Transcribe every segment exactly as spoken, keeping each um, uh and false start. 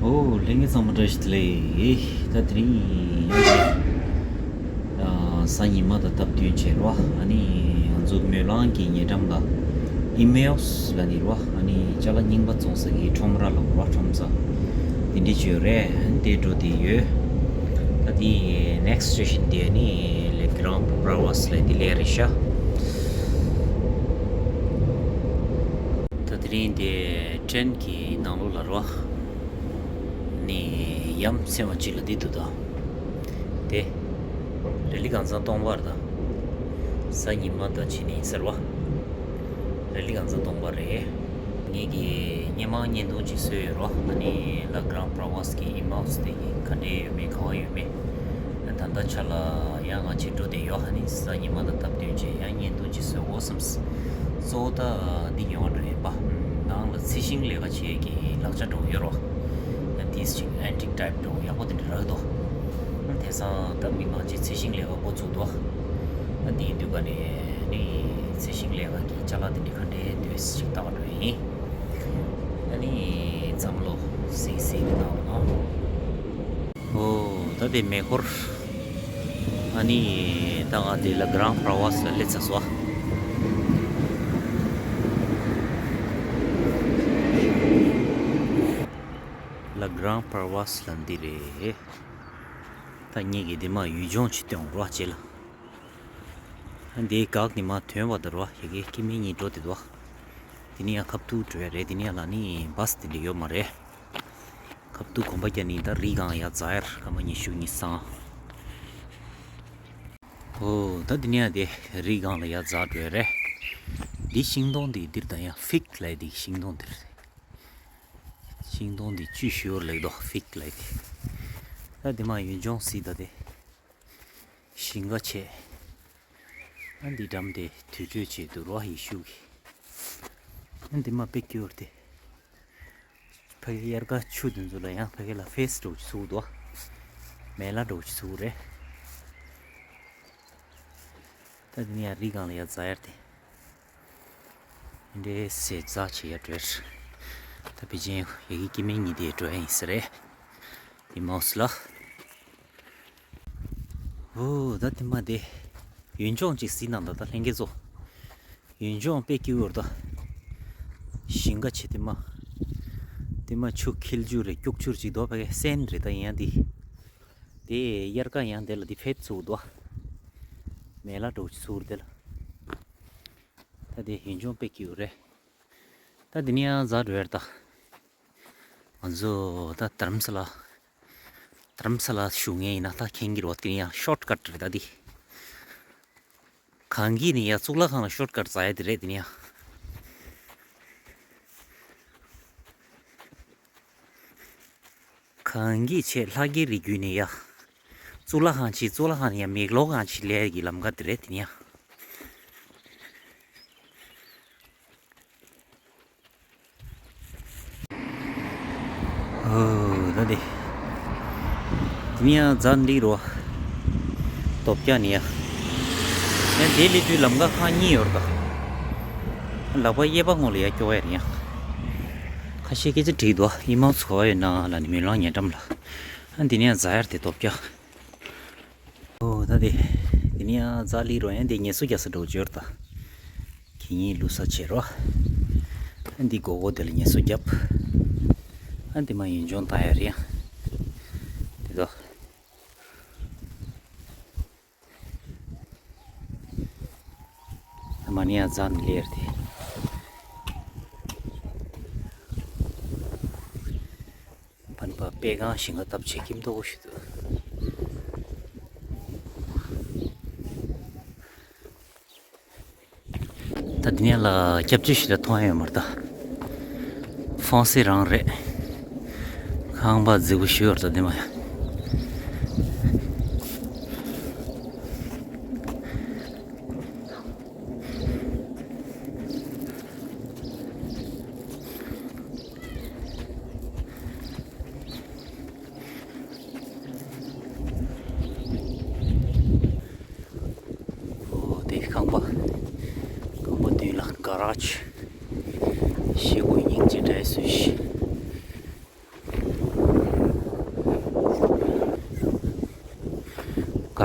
ཨོ། ལྷན་རྒྱས་ཚང་མ་བཀྲ་ཤིས་བདེ་ལེགས། ད་དེ་རིང་ཡང་ཨ་གཟའ་ཉི་མ་དང་སྟབས་བསྟུན་བྱས་རོ། ཨ་ནི་ང་ཚོ་མོས་གླང་གི་ཉེ་འགྲམ་ལ་ཨི་མེའུ་སི་ལ་ནི་རོ། ཨ་ནི་ཅ་ལག་རྙིང་པ་བཙོང་ས་གི་ཁྲོམ་ར་ལ་རོ། ཁྲོམ་ས་དེ་འདྲ་ཅིག་ཡོད་རེད། དེ་འགྲོ་དེ་ཡོད། ད་དེ་ནེག་སི་ཊི་སི་ཊེ་ཤན་དེ་ནི་ལེ་གྷ་རན་པ་ར་ཝས་ལ་དེ་ལས་རེད་ཤག་ད་དེ་རིང་དེ་ཊེན་གྱི་ནང་ལོགས་ལ་རོ། ནི་ཡ་མཚན་པ་གཅིག་ལ་འདི་འདུག་ད། དེ་རེ་ལི་གང་ཚང་སྟོང་པར་ད། གཟའ་ཉི་མ་ད་ཕྱི་ནས་ཟེར་བ། རེ་ལི་གང་ཚང་སྟོང་པར་རེད། ངེད་ཀྱིས་སྔོན་མ་བརྙན་ཐུང་ཅིག་བཟོས་ཡོད་རོ། ཨ་ནི་ལ་གྷ་རན་པ་ར་ཝས་ཀྱི་ཨི་མེའུ་སི་དེ་གི་ག་འདྲས་ཡོད་མེད་ག་བ་ཡོད་མེད། ད་ལྟ་ཆ་ལ་ཡང་ང་ཆེ་འགྲོ་བསྡད་ཡོད། ཨ་ནི་གཟའ་ཉི་མ་དང་སྟབས་བསྟུན་བྱས་ཡང་བརྙན་ཐུང་ཅིག་བཟོས་འོ་བསམས། གཙོ་བོ་ད་འདི་ཉོ་བ་འགྲོ་ཡིན་པ། ནང་ལ་ཚི་ཤིང་ལས་ཀ་བྱེད་ཀྱི་ལག་ཆ་འགྲོ་ཡོད་རོ། ཡང་དེས་ཅིག་ཨན་ཊིག་ཊའིབ་འགྲོ་ཡག་པོ་དེ་འདྲ་རག་འདུག་དེང་སང་ད་མི་མང་ཆེ་ཚི་ཤིང་ལས་ཀ་འགོ་བཙུགས་འདུག་འདིའི་དུས་ག་ནས་ནི་ཚི་ཤིང་ལས་ཀ་གི་ཅ་ལག་དེ་འདྲ་ག་འདྲས་འདུག་ཅིག་ལྟ་བ་འགྲོ་ཡིན། ཨ་ནི་བསམ་བློ་སིག་སིག་གནང་བ་ན། ཨོ། ད་དེ་མེ་འཁོར། ཨ་ནི་ད་ང་དེ་ལ་གྷ་རན་པ་ར་ཝས་ལ་སླེབས་ཚར་སོང་། ལ་གྷ་རན་པ་ར་ཝས་ལ་འདི་རེད། ད་ངེད་ཀྱིས་འདི་མ་ཡུལ་ལྗོངས་ཅིག་སྟོན་རོགས་བྱེད་ལ། ཨ་འདིའི་འགག་ནི་མ་ཐོན་བ་དར་བ་ཡ་གི་སྐྱེ་མི་གཉིས་འགྲོ་དེ་འདུག་དེ་ནི་ཡང་ཁབ་ཏུ་འགྲོ་ཡ་རེད། དེ་ནི་ཡང་ལ་ནི་བཱས་དེ་འདྲ་ཡོད་མ་རེད། ཁབ་ཏུ་གོམ་པ་རྒྱག་ནི་ད་རི་སྒང་ཡ་འཛེག་ཡར་སྐར་མ་ཉི་ཤུ་ཉི་ཤུ་རྩ་གཅིག་ཨོ། ད་འདི་ནས་དེ་རི་སྒང་ལ་ཡ་འཛེག་འགྲོ་ཡ་རེད། འདི་ཤིང་སྡོང་འདི་འདིར་ད་ཡ་ཕིག་ལབ་འདི་ཤིང་སྡོང་འདིར། ཤིང་སྡོང་འདི་བཅུད་ཤོར་ལེགས་དོ་ཕིག་ལབ་འདི། ད་འདི་མ་ཡུལ་ལྗོངས་སྲིད་ད་དེ། ཞིང་ཁ་ཆེ། ཨ་འདི་འགྲམ་དེ་དུར་ཁྲོད་ཆེ་དུ་རོ་ཡི་ཤུག་གི་ཨ་འདི་མ་དཔེ་སྐྱིད་པོ་རེད་དེ། ཕ་གི་དབྱར་ཁ་ཆུ་དེ་ཚོ་ལ་ཡང་ཕ་གི་ལ་ཕེས་འགྲོ་ཅིག་ཚུགས་འདུག་མེ་ལ་འགྲོ་ཅིག་ཚུགས་རེད། ད་དེ་ནས་ཡང་རི་སྒང་ལ་ཡར་འཛེག་ཡར་དེ། འདྲེ་སེ་འཛེག་བྱེད་ཡར་འགྲོ་ཡར། ད་ཕལ་ཆེར་ཡ་གི་སྐྱེ་དམན་གཉིས་དེ་འགྲོ་ཡ་ཡིན་ས་རེད། ཨི་མེའུ་སི་ལ། ཨོ། ད་དེ་མ་དེ། ཡུལ་ལྗོངས་ཅིག་གཟིགས་གནང་ད་ད་ལྷན་རྒྱས་ཚོ། ཡུལ་ལྗོངས་དཔེ་སྐྱིད་པོ་རེད་ད། ཞིང་ཁ་ཆེ་དེ་མ། དེ་མ་ཆུ་འཁྱིལ་རྒྱུ་རེད་སྐྱུག་བཅུར་ཅིག་འདུག་ཕ་གི་སན་རེད་ད་ཡིན་ཡང་དེ། དེ་དབྱར་ཁ་ཡང་དེ་ལ་དེ་ཕེབས་ཚུགས་འདུག་མེ་ལ་འགྲོ་ཚུར་དེ་ལ། ད་དེ་ཡུལ་ལྗོངས་དཔེ་སྐྱིད་པོ་རེད། ད་དེ་ནས་ཡང་འཛེག་འགྲོ་ཡར་ད། ང་ཚོ་ད་དྷ་རམ་ས་ལ། དྷ་རམ་ས་ལ་བཞུགས་མཁན་ཡིན་ན་ད་མཁྱེན་གྱི་རེད་བ། དེ་ནས་ཡང་ཤོར་ཊི་ཀཊ་རེད་ད་དེ། གངས་སྐྱིད་ནས་ཡང་གཙུག་ལག་ཁང་ལ་ཤོར་ཊི་ཀཊ་འཛེག་ཡ་དེ་རེད་དེ་ནས་ཡང་། གངས་སྐྱིད་ཆེ་ལྷ་རྒྱལ་རི་བརྒྱུད་ནས་ཡ། གཙུག་ལག་ཁང་ཆེ་གཙུག་ལག་ཁང་ནས་ཡ་མེག་ལོར་ཁང་ཆེ་ལས་ཀྱི་ལམ་ཁ་དེ་རེད་དེ་ནས་ཡ། ཨོ། ད་དེ། དེ་ནས་ཡ་འཛེག་འགྲིག་རོ། སྟོབས་རྒྱག་ནས་ཡ། ཡང་དེ་སླེབས་དུས་ལམ་ཁ་ཁག་གཉིས་ཡོད་རེད་ད། ལག་པ་གཡས་པ་ངོས་ལ་ཡ་སྐྱོར་ཡ་རེད་ཡ། ཁ་ཤས་སྐད་ཆ་དྲིས་འདུག་ཨི་མེའུ་སི་ག་བ་ཡོད་ན་ལབ་ནས་མོན་ལམ་ཉེ་འགྲམ་ལ། ཨ་འདི་ནས་ཡ་འཛེག་ཡར་དེ་སྟོབས་རྒྱག་ཨོ། ད་དེ། དེ་ནས་ཡ་འཛེག་སླེབས་རོ། ཡང་དེ་ངལ་གསོ་རྒྱག་ས་འགྲོ་འབྱོར་ད། ཁྱེད་གཉིས་ལུས་ས་བྱེད་རོ། ཨ་འདི་སྒོར་སྒོར་དེ་ལ་ངལ་གསོ་རྒྱབ། ཨ་འདི་མ་ཡུལ་ལྗོངས་ལྟ་ཡ་རེད་ཡ། དེ་དོ། མ་ནི་ཡ་འཛེག་ནས་སླེབས་ཡར་དེ། པན་པ་པད་སྒང་ཞིང་ཁ་བཏབ་བྱས་ཁྱིམ་ཐོག་ཞིག་ཏུ། ད་འདི་ནས་ལ་སྐྱབས་བཅོལ་ཞིག་ལ་མཐོང་ཡ་ཡོད་མ་རེད་ད། ཧྥོན་སེ་རང་རེད། ཁང་པ་རྫིག་པོ་ཞིག་ཡོད་རེད་ད་འདི་མ་ཡ། ཨོ་དེ་ཁང་པ། ཁང་པ་མདུན་ལ་ག་རེ་ཇི། ཞེ་པོ་སྙིང་རྗེ་འདྲ་སུ་ཞིག་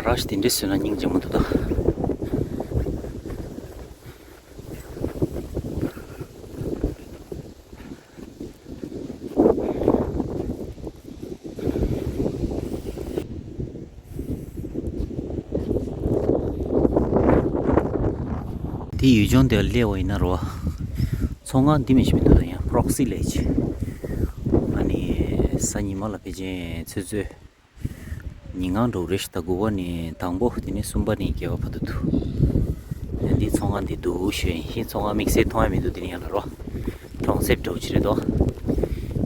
ར་ཤི་དེ་འདྲས་བཟོས་ན་སྙིང་རྗེ་མོ་འདུག་ད། དེ་ཡུལ་ལྗོངས་དེར་སླེབས་པ་ཡིན་ན་རོ། ཚོང་ཁང་འདི་མི་ཤེས་མི་འདུག་ད། ཡང་པྲོག་སི་ལས་ཀྱི། ཨ་ནི་གཟའ་ཉི་མ་ལ་ཕལ་ཆེར་ཚོད་ཚོད། ཉིན་གང་འགྲོ་རེད་ཤག་ད། དགུ་པ་ནས་དང་པོ། དེ་ནས་གསུམ་པ་ནས་བརྒྱད་པ་བར་དུ་འདུག། འདི་ཚོང་ཁང་འདི་འདུག་ཞུ་ཡིན། ཤིང་ཚོང་ཁང་དམིགས་བསལ་མཐོང་ཡ་མི་འདུག། དེ་ནས་ཡང་ལ་རོ། གྲོང་གསེབ་འདྲ་བོ་ཅིག་རེད་དོ།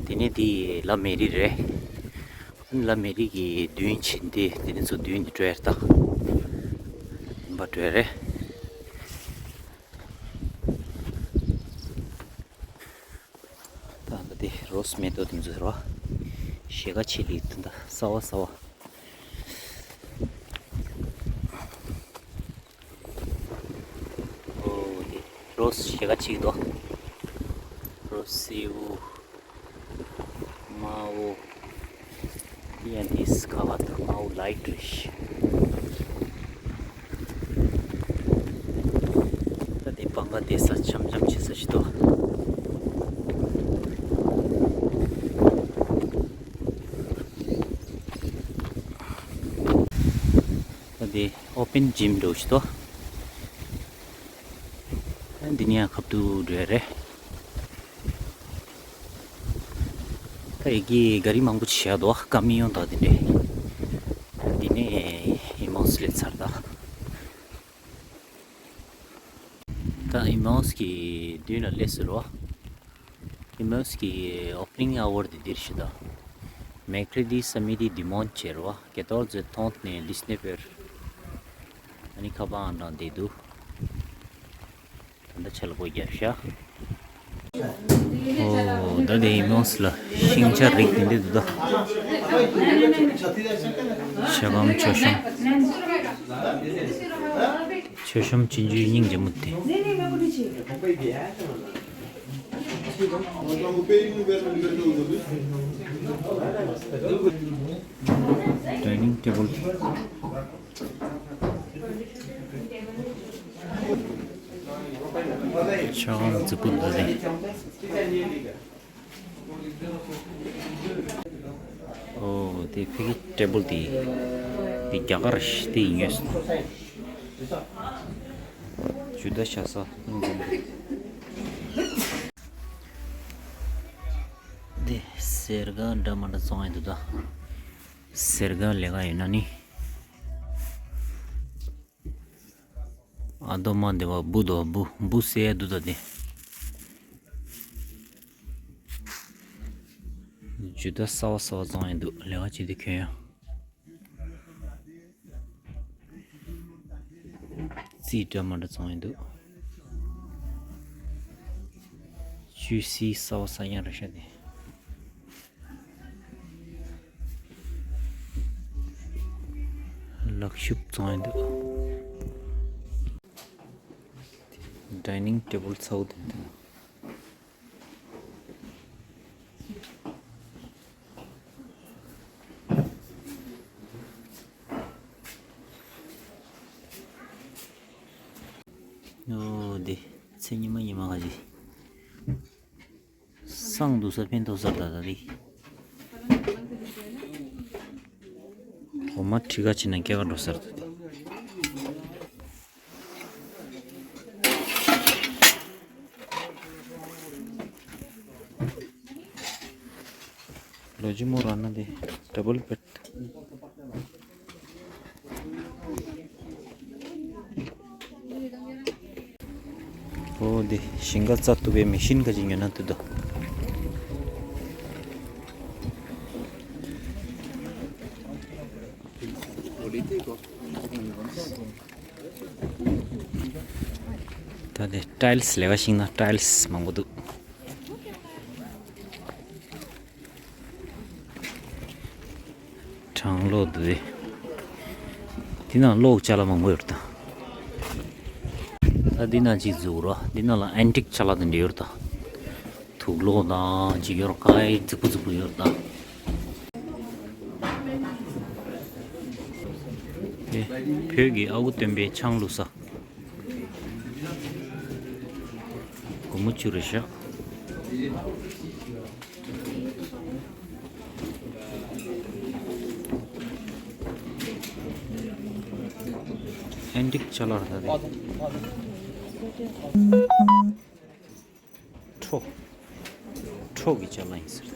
དེ་ནས་འདི་ལ་མེ་རི་རེད། ལ་མེ་རི་གི་མདུན་ཕྱིན་ཏེ་དེ་ནས་ཚུར་མདུན་ནས་འགྲོ་ཡ་རེད་ད། ཡིན་པ་འགྲོ་ཡ་རེད། ད་ལྟ་དེ་རོ་སི་མེ་ཏོག་དེ་ཚོ་རེད་བ། ཞལ་དཀར་ཆེ་ལེ་ད་ལྟ་གསར་བ་གསར་བ། ཨོ་དེ་རོ་སི་ཞལ་དཀར་ཆེ་གི་འདུག། རོ་སི་སེར་པོ། དམར་པོ། ཡང་དེ་སི་ཁ་བ་དང་དམར་པོ་ལའིཊ་རེད་ཤག། ད་དེ་སྤང་ཁ་དེ་ས་འཆམ་འཆམ་བྱེད་ས་ཞིག་འདུག། ད་དེ་ཨོ་པན་ཇིམ་འདྲ་བོ་ཞིག་འདུག། ད་འདི་ནས་ཡང་ཁ་ཐུག་འགྲོ་ཡ་རེད། ད་ཡི་གེ་ག་རི་མང་པོ་ཅིག་བཞག་འདུག། ཀ་མི་ཡོང་དང་དེ་འདྲས། འདི་ནས་ཨི་མའོ་སི་སླེབས་ཚར་ད། ད་ཨི་མའོ་སི་གི་མདུན་ལ་སླེབས་ཟེར་རོ། ཨི་མའོ་སི་གི་ཨོ་པ་ནིང་ཨ་ཝར་དེ་འདིར་ཞིག་ད། Mercredi samedi dimanche རོ། quatorze trente ནས་dix-neuf heures། ཨ་ནི་ཁ་པར་ཨང་གྲངས་འདི་འདུག། ད་ལྟ་ཆ་ལ་སྒོ་རྒྱབ་ཤག། ཨོ་ད་དེ་ཨི་མའོ་སི་ལ་ཤིང་ཆ་རིགས་དེ་འདྲས་འདུག་ད། ཤ་སྐམ་མཆོད་གཤོམ། མཆོད་གཤོམ་ཅན་ཅུའི་སྙིང་རྗེ་མོ་དེ། ཌའི་ནིང་ཊེ་བལ་དེ། ཤ་སྐམ་རྫིག་པོ་འདུག་རེད། ཨོ་དེ་ཕ་གི་ཊེ་བལ་དེ། དེ་རྒྱ་གར་ཞིག་དེ་ཡིན་ངེས་སོང་། ཇུ་ད་ཤ་ས། དེ་སེར་ག་འདྲ་མ་འདྲ་བཙོང་ཡ་འདུག་ད། སེར་ག་ལས་ཀ་ཡོད་ན་ནི། ཨ་དོ་མ་དེ་བ་འབུ་དོ་འབུ་འབུ་སེ་འདུག་ད་དེ། ཇུ་ད་གསར་བ་གསར་བ་བཙོང་ཡ་འདུག། ལས་ཀ་བྱེད་དུས་གྱོན་ཡ། རྩིས་འདྲ་མ་འདྲ་བཙོང་ཡ་འདུག། ཅུ་སི་གསར་བ་གསར་རྐྱང་རེད་ཤག་དེ། ལག་ཤུབས་བཙོང་ཡ་འདུག། ཌའི་ནིང་ཊེ་བལ་ཚ་བོ་དེ་འདུག། ཨོ་དེ་ཚེ་ཉི་མ་ཉི་མ་ག་ཅི། སང་འདུག་ས་ཕན་ཐོགས་ས་ད་ད་རེད། འོ་མ་ཁྲི་ཁ་ཕྱིན་ན་སྐྱེ་ག་འགྲོ་ས་རེད་ད་དེ། ལོ་ཇི་མོ་ར་ན་དེ་ཌ་བལ་བེཌ། ཨོ་དེ་ཞིང་ཁ་རྩྭ་གཏུབ་པའི་མེ་ཤིན་ཁ་ཅིག་ཉོ་ན་འདུག་ད། ད་དེ་ཊའིལ་སི་ལས་ཀ་ཤེས་ན་ཊའིལ་སི་མང་པོ་འདུག། གྲང་གློག་འདུག་སྟེ། འདི་ནང་གློག་ཅ་ལག་མང་པོ་ཡོད་རེད་ད། ད་འདི་ནང་གཅིག་འཛུགས་རོགས། འདི་ནང་ལ་ཨན་ཊིག་ཅ་ལག་དེ་འདྲ་ཡོད་རེད་ད། དུག་སློག་དང་གཅིག་ཡོད་རེད། ཀ་ཡི་རྫིག་པོ་རྫིག་པོ་ཡོད་རེད་ད། དེ་ བོད་ཀྱི་ཨ་ཁུ་སྟོན་པའི་ཆང་བླུགས་ས། སྒོར་མོ་བཅུ་རེད་ཤག། ཨན་ཏིག་ཅ་ལག་རེད་ད་དེ། ཁྲོ། ཁྲོ་གི་ཅ་ལག་ཡིན་ཟེར།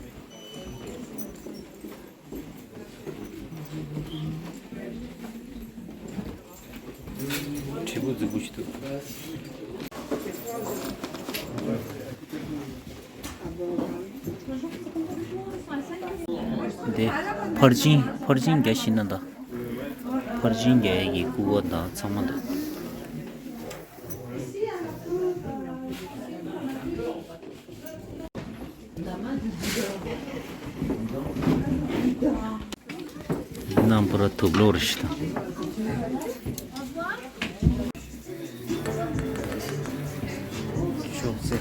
དྲིལ་བུ་རྫིག་པོ་ཞིག་འདུག། འདི་ཕར་ཕྱིན་ཕར་ཕྱིན་རྒྱག་ཤེས་ན་ད། ཕར་ཕྱིན་རྒྱག་ཡས་ཀྱི་སྐུ་པར་དང་ཚང་མ་འདུག། ཡིན་ནའང་པུ་ར་དུག་ལོག་རེད་ཤག་ད། ཅོག་ཙེ།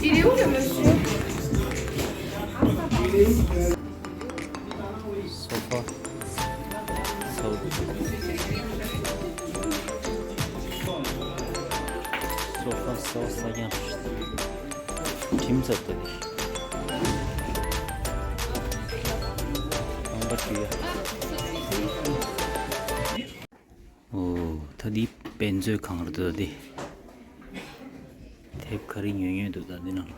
Il est où le monsieur? སོ་ཕ། སོ། སོ་ཕ་སོ་ས་ཡང་ཁྲིམས་ཚབ་ཏུ་ནི། རྐང་པ་བཀྲུ་ཡ། ཨོ། ད་འདི་དཔེ་མཛོད་ཁང་རེད་འདུག་ད་འདི། དེབ་ག་རེ་ཉོས་ཉོས་འདུག་ད་འདི་ནང་ལ།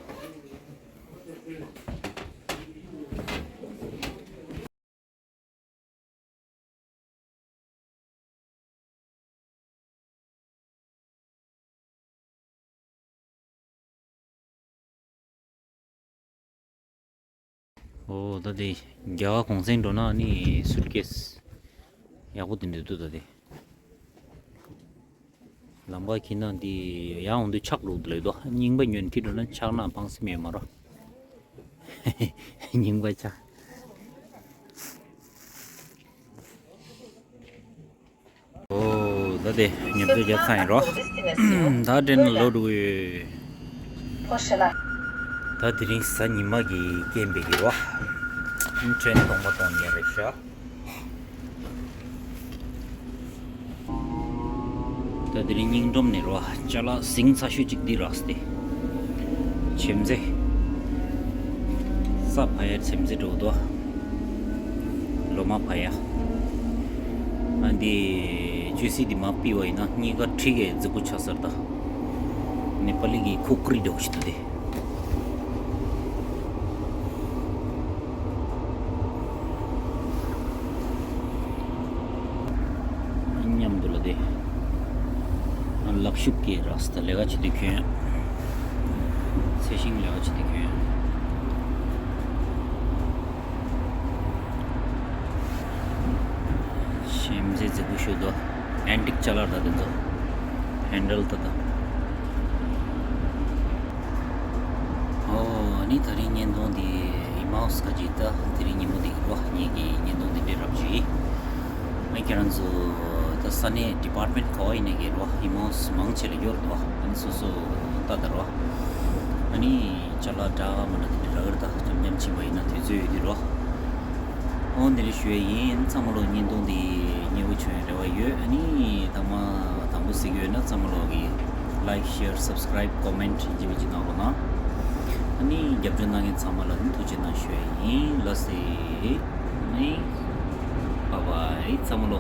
ཨོ་ད་དེ་རྒྱ་གར་གུང་སེང་འགྲོ་ན་ནི་སུཊ་ཀེས་ཡག་པོ་དེ་འདྲ་འདུག་ད་དེ། ལམ་ཁ་འཁྱེར་ན་འདི་ཡར་འོང་དུས་ཆག་འགྲོ་གི་འདུག་ལབ་འདུག། རྙིང་པ་ཉོས་ནས་འཁྱེར་འགྲོ་ན་ཆག་ན་ཕངས་སེམས་ཡོད་མ་རེད། རྙིང་པ་ཆག། ཨོ་ད་དེ་ཉམས་ཚོད་རྒྱབ་ཚར་ཡིན་རོ། ད་ཏྲེན་ལོག་འགྲོ་གི་ཡོད། ད་དེ་རིང་གཟའ་ཉི་མ་གི་རྐྱེན་པས་ཀྱི་རོ། ཏྲེན་གཏོང་མ་གཏོང་ཉེ་རེད་ཤག། ད་དེ་རིང་སྙིང་སྒྲོམ་ནས་རོ། ཅ་ལག་ཟིང་ཚ་ཤོས་གཅིག་འདི་རག་སྟེ། བྱེམ་རྩེ། ས་ཕ་ཡ་བྱེམ་རྩེ་འགྲོ་དོ། ལོ་མ་ཕ་ཡ། ཨ་འདི་ཅུ་སི་འདི་མ་ཕུད་པ་ཡིན་ན་གཉིས་ཀ་ཁྲི་གས་རྫིག་པོ་ཆགས་ཚར་ད། ནེ་པ་ལི་གི་ཁུ་ཀྲི་འདྲ་བོ་ཞིག་འདུག་སྟེ། མཉམ་དུ་ལ་དེ། ལག་ཤུབས་ཀྱི་ར་སྟ་ལས་ཀ་བྱེད་དུས་གྱོན། ཚེ་ཤིང་ལས་ཀ་བྱེད་དུས་གྱོན། བྱེམ་རྩེ་རྫིག་པོ་ཞིག་འདུག། ཨན་ཏིག་ཅ་ལག་ད་དེ་ཚོ། ཧན་ཌལ་ད་ད། ཨོ། ཨ་ནི་དེ་རིང་བརྙན་ཐུང་འདི་ཨི་མའོ་སི་ཁ་ཅིག་ད་དེ་རིང་ཉིན་མོ་འདི་རོ། ངེད་ཀྱི་བརྙན་ཐུང་འདི་འདྲ་རབ་ཅིག། ཨ་ཁྱེད་རང་ཚོ་ད་ས་གནས་ཌི་པཱར་ཊི་མེན་ཊི་ག་བ་ཡིན་ནའི་གི་རོ། ཨི་མའོ་སི་མང་ཆེ་ལ་ཡོད་རེད་དོ། ཨ་ནི་སོ་སོ་ལྟ་ད་རོ། ཨ་ནི་ཅ་ལག་འདྲ་མི་འདྲ་འདི་འདྲ་རག་གི་རེད་ད། འཇམ་འཇམ་ཕྱིན་པ་ཡིན་ན་དུས་ཚོད་ཡོད་དུས་རོ། ཨོ་འདི་འདྲ་ཞུ་ཡ་ཡིན། ཚང་མ་ལོ་བརྙན་ཐུང་འདི་མཉེས་པོ་བྱུང་ཡ་རེ་བ་ཡོད། ཨ་ནི་དང་མ་དང་པོ་གཟིགས་ཡོད་ན་ཚང་མ་ལོ་གི་ལའིཀ་ཤེར་སབ་སི་ཀ་རའིབ་ཀོ་མེན་ཊི་ཡིན་གཅིག་མིན་གཅིག་གནང་རོགས་གནང་། ཨ་ནི་རྒྱབ་སྐྱོར་གནང་མཁན་ཚང་མ་ལ་ནི་ཐུགས་རྗེ་གནང་ཞུ་ཡ་ཡིན། ལགས་སེ། ཨ་ནི་བཱའི་བཱའི། ཚང་མ་ལོ།